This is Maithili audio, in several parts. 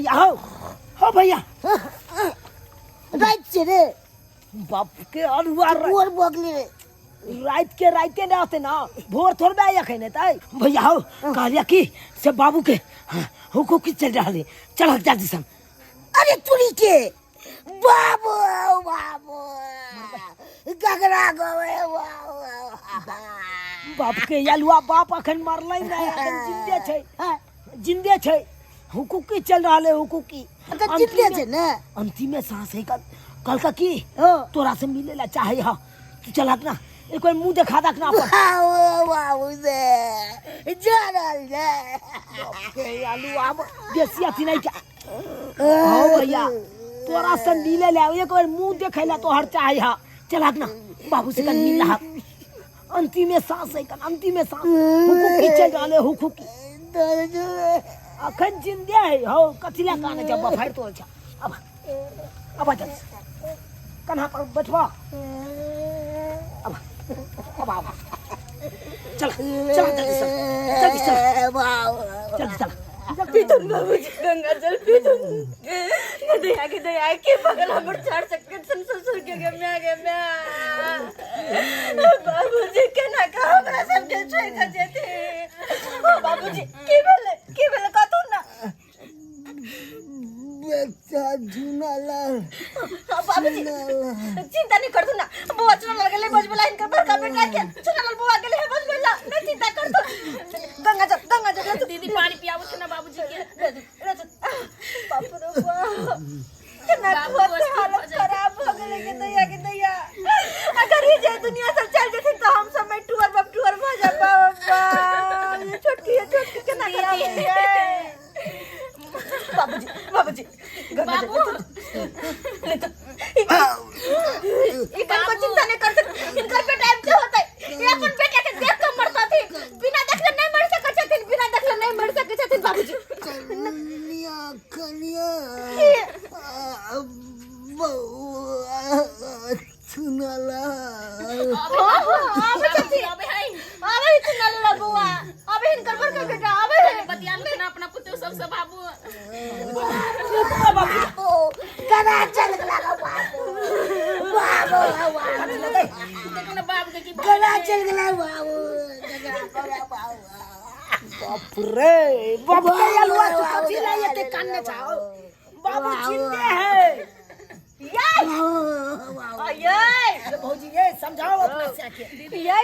भैया हो हो भैया राति छै रे बाप के अरुआ भोर भऽ गेलै रे राति के राइते नहि होते ना भोर थोड़बे आइ एखन हेतै भैया हो कहलिया की से बाबू के हुकुकी चलि रहल है चलक जल्दी सन अरे तुरी के बाबू बाबू गगरा गोवे बाबू बाप के यलुआ बाप अखन मरलै नहि अखन जिंदे छै जिंदे छै हुकुकी चल रहल है हुकुकी अच्छा जिंदे छै ने अंतिमे सांस है कल कल का की हाँ। तोरा से मिले ला चाहे हा तू चलक ना एक बार मुंह देखा दक ना अपन बाबू बाबू से जा रहल छै के आलू आब बेसी अथी नहीं क्या हो भैया तोरा से मिले ला एक बार मुंह देखे ला तोहर चाहे हा चलक ना बाबू से कन मिल रहा अंतिमे सांस है कन अंतिमे सांस हुकुकी चल रहल है हुकुकी अखन जिंदे है हो कथी ला काने जब फाड़ तोड़ छ अब अब चल कन्हा पर बैठवा अब अब अब चल चल जल्दी चल जल्दी चल जल्दी चल पीथुन बाबूजी गंगा जल पीथुन दया के दया के बगल हमर चार चक्कर सन ससुर के गे म्या गे म्या बाबूजी केना का हमरा सब के छोड़ के जेते ओ बाबूजी की भेलै की भेलै कथु ना बच्चा झुनालाल बाबूजी चिंता नहीं कर ना बुआ चुना गेले बजबला इनकर बड़का बेटा के चुना बुआ गेले है बजबला नहीं चिंता कर तू गंगा जल गंगा जल तू दीदी पानी पियाबो छै ना बाबूजी के बाप रे बाप केना बाबू बहुत हालत खराब हो गेले के दैया के दैया अगर ये जे दुनिया सब चल जेथिन तो हम सब में टूअर बाप टूअर भ जा बाबा ये छोटकी केना खराब हो गेलै बाबूजी बाबूजी गंगा जल बाबू ई को चिंता नहीं करते इनकर बेटा एमते होते ये अपन बेटा के देख के मरतथिन बिना देखले नहीं मर सकै छथिन बिना देखले नहीं मर सकै छथिन बाबूजी कन्या कन्या बौआ चुनालाल हाँ हाँ आबै छथिन अबे है आबै छथिन लाला बौआ आबै हिनकर बड़का बेटा आबै है बतिया ले ना अपना पुतोह सबसे बाबू बाबू कना चल गेला बाबू बाबू बाबू देखो ना बाबू के की कना चल गेला बाबू कना बाबू बाप रे बाप के अलुआ तू कथी ला एते कान्ने छाओ बाबू जिंदे है ये ये ये भौजी ये समझाओ अपना से के ये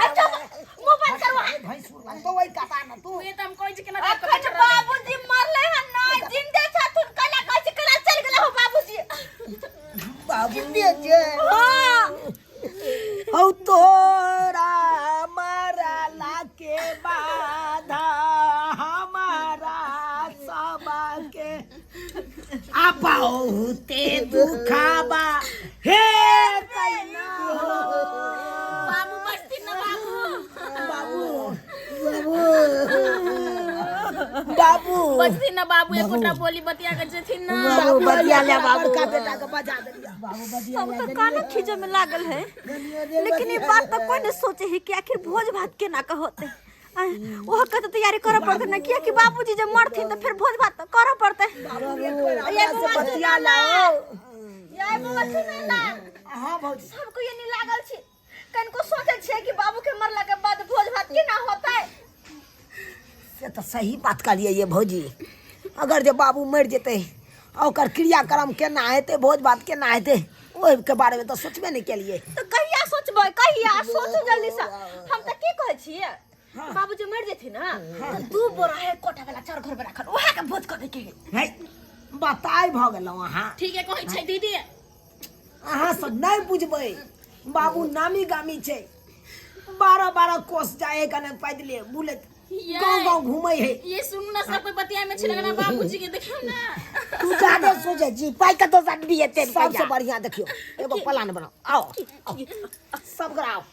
अच्छा मुंह बंद करवा भैंसुर लग तो वही काटा ना तू ये त हम कहै छी केना अखन बाबूजी मरले हन ना जिंदे छथुन कला कहै छी कला चल गेला हो बाबूजी बाबू जिंदे छै हां हौ तोरा मरला के बाधा हमारा सबा के आ बहुते दुखाबा हे कैना हो बाबू बचती ना बाबू बाबू बाबू बचती ना बाबू एकोटा बोली बतिया के जेथिन ना बाबू बतिया ले बाबू बड़का बेटा के बजा देलिया हम तो कान खींचे में लागल है लेकिन ये बात तो कोई नहीं सोचे है कि आखिर भोज भात केना के होते वह के तो तैयारी करे पड़ते ना किया कि बाबूजी जब मरथिन तो फिर भोज भात तो करे पड़ते ये बतिया लाओ ये बउआ सुनै ना हाँ भौजी सबको ये नहीं लागल छी कनको सोचे छियै कि बाबू के मरला के बाद भोज भात केना होतै से तऽ सही बात कहलियै ये भौजी अगर जे बाबू मरि जेतै आ ओकर क्रियाक्रम केना हेतै भोज भात केना हेतै ओहिके बारेमे तऽ सोचबे नहि केलियै तऽ कहिया सोचबै कहिया सोचू जल्दी से हम तऽ की कहै छियै बाबूजी मरि जेथिन ना तऽ दू बोरा है कोठा वाला चार घर में राखल ओहे के भोज कर के है बताय भऽ गेलहुँ अहाँ ठीक है कहै छै दीदी अहाँ सब नहि बुझबै बाबू नामी गामी छै बारह बारह कोस जाए कने पैदले बुलैत ये। गाँव गाँव घूमै है ये सुन ना सब कोई बतिया में छे लगना बाबूजी के देखियो ना तू ज्यादा सोचे छी पाइ कतौ से अनबी एते सबसे बढ़िया देखियो एगो प्लान बनाओ आओ आओ। सब गोरा आओ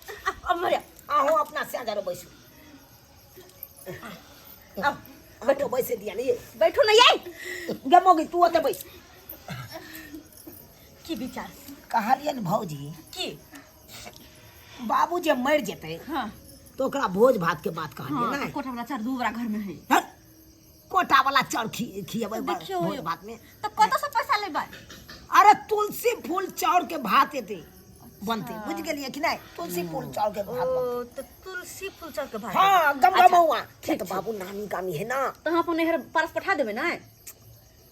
अब मरिया अहूँ अपना से जरा बैसू आओ बैठो बैसे दिया नहीं बैठो ना ये गे मौगी तू ओते बैस की विचार कहलियन भौजी की बाबू जे मरि जेतै हाँ तो ओकरा भोज भात के बात कहलियै हाँ ने कोठा वाला चार दू बोरा घर में है हट, कोटा वाला चाउर खिएबै देखियौ भोज यौ। भात में। तऽ कतऽ से पैसा लेबै? अरे तुलसी फूल चाउर के भात एतै बनतै, बुझि गेलियै कि नहि? तुलसी फूल चाउर के भात ओ बनतै। तऽ तुलसी फूल चाउर के भात। हाँ, गमगमौआ। ठीक तऽ छै। बाबू नानी गामी है ना। तऽ अहाँ अपन नैहर पारस पठा देबै ने?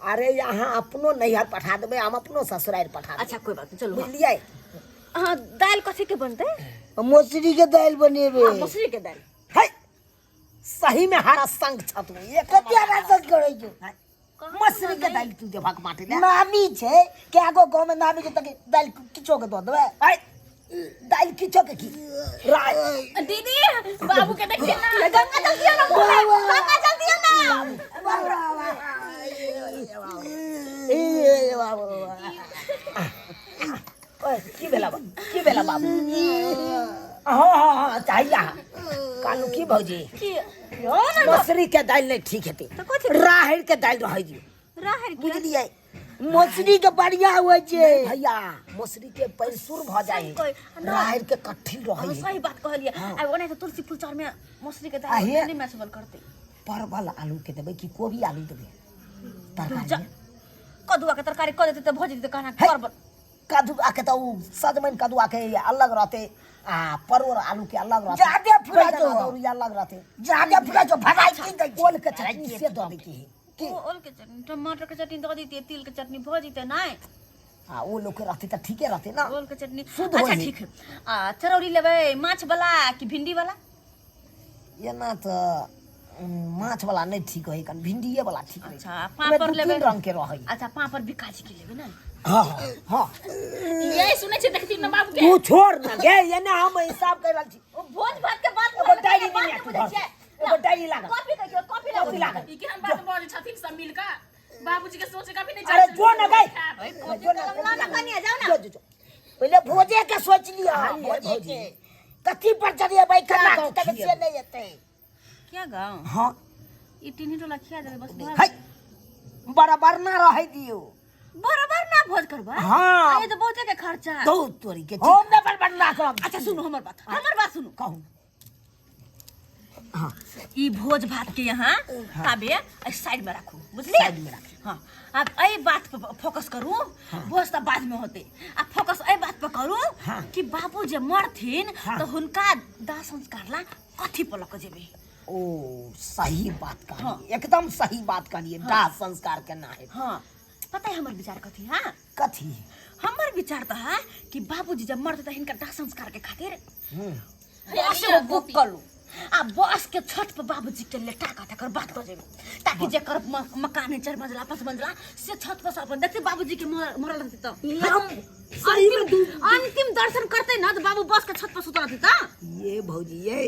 अरे यहाँ अपनो नैहर पठा देबै, हम अपनो ससुरारि पठा देबै। अच्छा कोई बात नहीं, चलू। बुझलियै? अहाँ दालि कथी के बनतै? मौसरी के दालि बनेबै। हाँ, मसुरी के दालि। है सही में हरा संग छ तू एक कते रासन करै छौ? मसुरी के दालि तू देबहक माटे ले। नामी छै कए गो गाँव में नामी छै, तक दालि किछो के दऽ देबै। है दालि किछो के की राय। दीदी बाबू के देखिए ना। गंगा जल दियो ना मुँह में, गंगा जल दियो ना। ए बाबू। ओए, की भेला की भेला बाबू? हाँ हाँ हाँ चाहिए कालू की भौजी की यो ना। मसुरी के दालि नहीं ठीक हेतै। तऽ कथी? राहरि के दालि रहै दियौ। राहरि के? बुझलियै? मौसरी के बढ़िया होइ छै। भैया मसुरी के पैसुर भऽ जाइ सही कहै- है, राहरि के कठिन रहै हाँ, है। सही बात कहलियै। आ ओना तऽ तुलसी फूल चाउर में मसुरी के दालि आ हे- नहि मैचबल करतै। परवल आलू के देबै कि कोबी आलू देबै तरकारी? जा, कदुआ के तरकारी कऽ देतै तऽ भऽ जेतै कहना। है। परवल कदुआ के तऽ उ सजमनि कदुआ के अलग रहतै आ परोड़ आलू के अलग रहतै। जादे फुला बैगन छौ। अदौरी अलग रहतै। जादे फुला छौ, भगाइ की दै छै? ओल के चटनी से दऽ दै के है ओ ओल के चटनी, टमाटर के चटनी दऽ दितियै, तिल के चटनी भऽ जेतै नहि? आ ओ लोग के रहतै तऽ ठीके रहतै ना। ओल के चटनी शुद्ध अच्छा होइ है। ठीक है। आ चरौरी लेबै माछ वाला कि भिंडी वाला? एना तऽ माछ वाला नहि ठीक होइ कन, भिंडिये वाला ठीक रहै। अच्छा ओहिमे पापड़ दू लेबै? तीन रंग के रहै। अच्छा पापड़ बिकाजी के लेबै ने? हाँ हाँ। यही सुनै छै, देखथिन ना बाबू के। तू छोड़ ना गे, एना हम हिसाब कर रहल छी। ओ भोज भात के बात एगो डायरी बात लेने नहि तू बुझै घर छियै। से। एगो डायरी लागल। कॉपी कहियो, कॉपी कॉपी लागल। लागल। ई केहन बात बजै छथिन सब मिल कऽ? बाबूजी के सोचे कभी नहीं। अरे जो ना गई, जो ना। कलम ला ना कनिया, जाओ ना। जो जो जो। पहिले भोजे के सोच लिअ। हाँ, भोजे भौजी। के कथी पर चढ़िएबै खाना गाँव तक से खिएबै? नहि एतै। क्या गाँव? हाँ। ई टिन्ही टोला खिया देबै बस भऽ है बराबर ना रहै दियौ। बराबर ना भोज करबै? हाँ। आ ये तो बहुते के खर्चा। बहुत तोरी के। हम नहि बराबर ना करब। अच्छा सुनू हमर बात, हमर बात सुनू। कहू। हाँ। ई भोज भात के यहाँ ताबे एहि साइड में राखू, बुझलियै? साइड में राखू। हाँ, आब एहि बात पर फोकस करू। भोज तऽ बाद में होतै, आ फोकस एहि बात पर करू हाँ। कि बाबू जे मरथिन हाँ। तऽ हुनका दाह संस्कार ला कथी पर लऽ कऽ जेबै? ओ सही बात कहलिए। हाँ। एकदम सही बात कहलिए। दाह संस्कार केना है? हाँ, पता है हमर विचार कथी? हाँ। कथी? हमर विचार तऽ है कि बाबूजी जब मरते तऽ हिनकर दाह संस्कार के खातिर बस एगो बुक करू आ बस के छत पर बाबूजी के लेटा के तकर बाद कऽ जेबै, ताकि जेकर मकान है 4 मंजिला 5 मंजिला से छत पर से अपन देखते बाबूजी के मरल रहते तऽ हम सही में अंतिम दर्शन करते ना तऽ बाबू बस के छत पर सुतल रहते तऽ। ये भौजी ये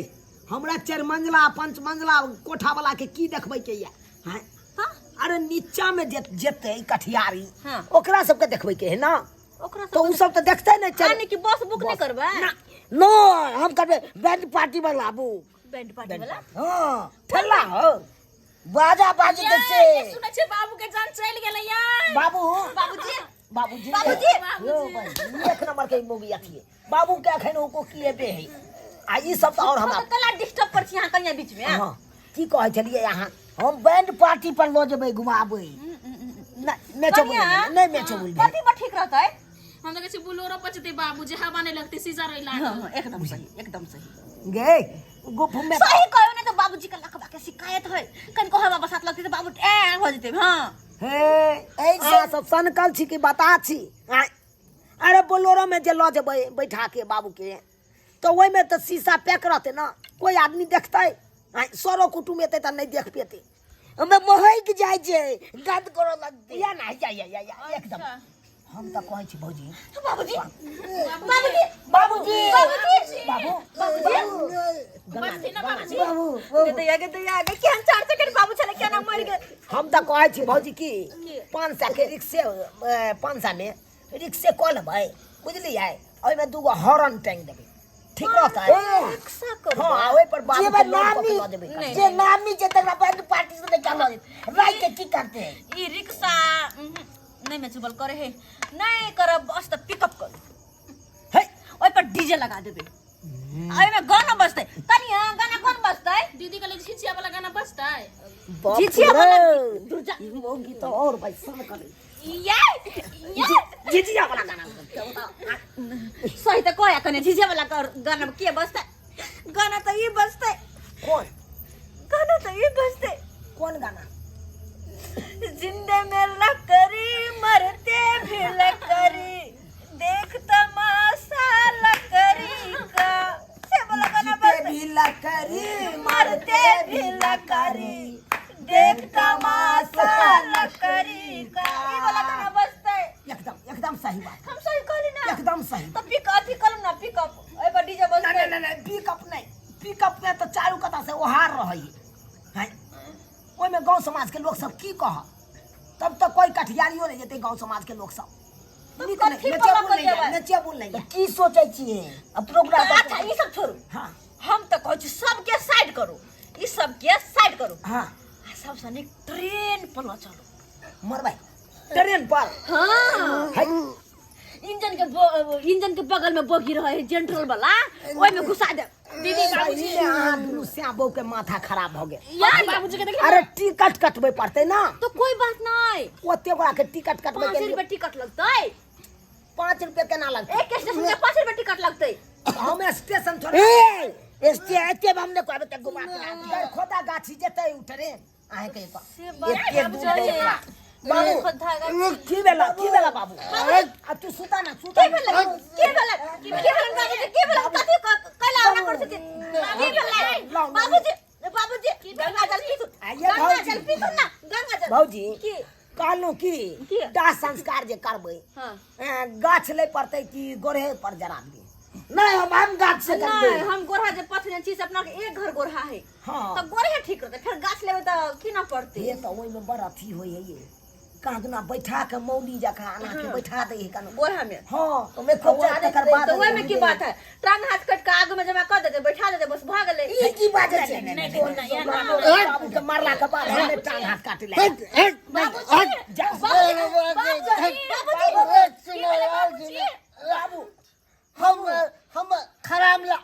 हमरा 4 मंजिला 5 मंजिला कोठा वाला के की देखबै के या? हैं? हाँ? अरे नीचा में जेतै कठियारी। हाँ। ओकरा सबके देखबै के है ना। ओकरा तो उ सब तो देखते नहीं चल। यानी कि बस बुक नहीं करबै? ना। नो, हम करबै बैंड पार्टी वाला बुक। बैंड पार्टी वाला? हाँ। ठेला हो। बाजा बाजी ये के से। सुनै छै बाबू के जान चलि गेलै यार। बाबू। बाबूजी। बाबूजी। बाबूजी। यो भाई, एक नंबर के मोगी अथी है। बाबू के अखन ओको की एबे है आ ई सब तो और हमरा हम कला डिस्टर्ब कर छी अहाँ कनिया बीच में। हाँ, की कहै छलियै अहाँ? हम बैंड पार्टी पर लऽ जेबै घुमाबै। नहि मेचो बोल। कनिया, नहि मेचो बोल। कथी पर ठीक रहतै? हम तऽ कहै छी बोलेरो पर जेतै बाबू, जे हवा नहि लगतै, शीशा रही हाँ लागल। हाँ, एकदम सही, एकदम सही। गे गुफ में सही कहियो ने तऽ बाबूजी के लखबा के शिकायत है, कनिको हवा बसात लगतै तऽ बाबू ए हो जेतै। हाँ। हे अहाँ सब सनकल छी कि बता छी? आँय? अरे बोलेरो में जे लऽ जेबै बैठा के बाबू के तऽ ओहिमे तऽ शीशा पैक रहतै ना, कोई आदमी देखतै? आँय, सरो कुटुम्ब एतै तऽ नहि देख पेतै। हमे महकि जाइ छै, गंद करऽ लगतै। या ना या या या या एकदम। हम तऽ कहै छी भौजी। बाबूजी, बाबूजी। बाबूजी। बाबूजी। बाबू। बाबूजी। बजथिन ना बाबूजी। बाबू। गे दैया, गे दैया, गे केहन 4 सेकंड बाबू छलै, केना मरि गेल। हम तऽ कहै छी भौजी की 500 के रिक्शे, 500 में रिक्शे कऽ लेबै, बुझलियै? ओहिमे दूगो हॉर्न टांगि देबै, ठीक रहतै? रिक्शा करू? हाँ, आ ओहि पर बाबू जे के लोड कऽ के नामी लऽ जेबै। नहि। जे नामी छै तकरा बैंड पार्टी से निकाल राइ के की करते? ई रिक्शा नहि मैचेबल करे है, नहि करब। बस तऽ पिकअप करू। हे ओहि पर डीजे लगा देबै, ओहिमे गाना बजतै। कनिया, गाना कोन बजतै? दीदी के लिए झिझिया वाला गाना बजतै? बाप झिझिया रे। वाला दुर्जा। ई मौगी तो और भाई सन करे। ये ये झिझिया वाला गाना। सही त कहया कने झिझिया वाला गाना के बजतै? गाना त ई बजतै। कौन? गाना त ई बजतै। कौन गाना? जिंदे में लकड़ी मरते भी लकड़ी देख तमाशा लकड़ी का, से वाला गाना जीते बजतै। भी लकड़ी मरते भी लकड़ी देख तमाशा लकड़ी का, ई वाला गाना बजतै। एकदम एकदम सही बात। हम सही कहली ना? एकदम सही। तो पिक अथी करू ना, पिकअप एहि पर डीजे नहीं बजतै। नहीं नहीं, पिकअप नहीं। पिकअप में तो चारू कता से ओहार रहै है। ओहिमे गांव समाज के लोग सब की कह? तब तो कोई कठियारियो नहीं जेतै गांव समाज के लोग सब। तब नीक नहीं, कथी नचेबो पर लऽ नहीं जेबै? है, नचेबो नहीं है। की सोचै छियै अब प्रोग्राम? अच्छा, ई सब छोड़ू। हाँ। हम तऽ कहै छी सबके साइड करू, ई सबके साइड करू। हाँ। आ सबसँ नीक ट्रेन पर लऽ चलू। मरबै ट्रेन पर? हाँ। है। इंजन के बगल में बोगी रहे है जनरल वाला, ओहि में घुसा देब। दीदी, बाबूजी। सही में अहाँ दुनू स्या बहू के माथा खराब भऽ गेल। यार। बाबूजी के देखी। अरे, टिकट कटबै पड़तै ना। तो कोई बात नहीं। ओते गोरा के टिकट कटबै 5 के लिए रुपए टिकट लगतै। 5 रुपए केना लगतै? एक स्टेशन के 5 रुपए टिकट लगतै। हम स्टेशन थोड़े ए एस्ते एते हम ने कहबे त घुमा के आबी। खोदा गाछी जेतै उ ट्रेन अहें के से बात। एते दूर बाबू। बाबू, की भेला? की भेला बाबू? आ तू सुता ना, सुता की ना। भेलै? की भेलै? की भेलै बाबूजी? की भेलै? कथी कैला ओना करै छथिन? की भेलै बाबूजी? बाबूजी, गंगा जल पीथुन। आइए। गंगा भौजी। जल पीथुन ना, गंगा जल। भौजी। की? कहलहुँ की की? दाह संस्कार जे करबै, हाँ। गाछ लै पड़तै कि गोरहे पर जरा दियै? नहीं, हम गाछ से करबै। नहीं, हम गोरहा जे पथने छी से अपना के एक घर गोरहा है। हाँ। तऽ गोरहे ठीक रहतै। फेर गाछ लेबै तऽ की ना पड़तै? ये तऽ ओहिमे बड़ अथी होइ है ये, कहाँ दुना बैठा के मौली जकाँ अना के बैठा दै है कनो। गोरहा में? हाँ। ओमे खूब आ चारे तकर बाद तऽ ओहिमे की बात है? टांग हाथ कटि कऽ आगू में जमा कऽ देतै, बैठा देतै, बस भऽ गेलै। ई की बाजै छै? बाबू के मारला के बाद हमे टांग हाथ काटे ले। हट हट हट। जा। बाबूजी। बाबू। हम खराम ला।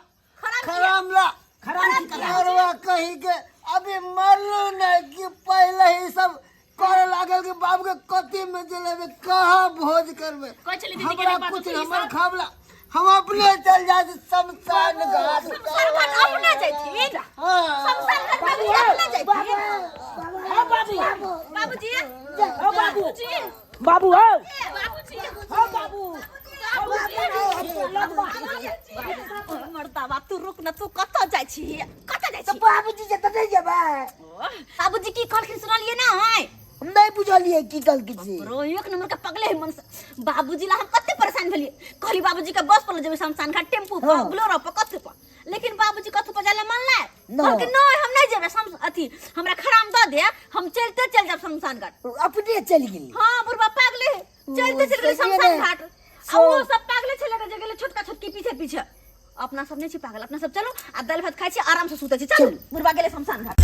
खराब? खराम ला। खराब की करा? मरवा कही के अभी मरलू नहीं कि पहले ही सब करे लागल कि बाबू के कथी में जलेबे, कहाँ भोज करबे। कहै छली दीदी के हमरा बाबू कुछ ई हमर सब- खावला, हम अपने चल जाए शमशान घाट। शमशान घाट अपने जैथिन? हाँ। शमशान घाट बाबूजी अपने जैथिन? हाँ बाबू। बाबूजी। हाँ बाबू, बाबू हो। बाबूजी। हाँ बाबू। मरता बाप, तू रुक न, तू कतऽ जाइ छी? कतऽ जाइ छी? बाबूजी से तऽ नहीं जेबै। बाबूजी की कहलखिन सुनलियै ना है? हम नहीं बुझलियै की कहलखिन से। रो एक नंबर के पगले है मन से। बाबूजी ला हम कते परेशान भेलियै। कहली बाबूजी के बस पर ले जेबै शमशान घाट, टेम्पू पर, बोलेरो पर, कथी पर, लेकिन बाबूजी कथी पर जाय ला मानलै? ना। कहलकै नहीं, हम नहीं जेबै अथी हमरा खराम दऽ दे, हम चलते चल जाब शमशान घाट। अपने चलि गेली? हाँ, बुढ़बा पागले है, चलते चल गेलै सहिए शमशान ने। घाट। आ ओ सब पागले छलै जे गेलै छोटका छोटकी पीछे पीछे। अपना सब नहीं छी पागल। अपना सब चलू आ दालि भात खाइ छी, आराम से सुतै छी। चलू, बुढ़बा गेलै शमशान घाट।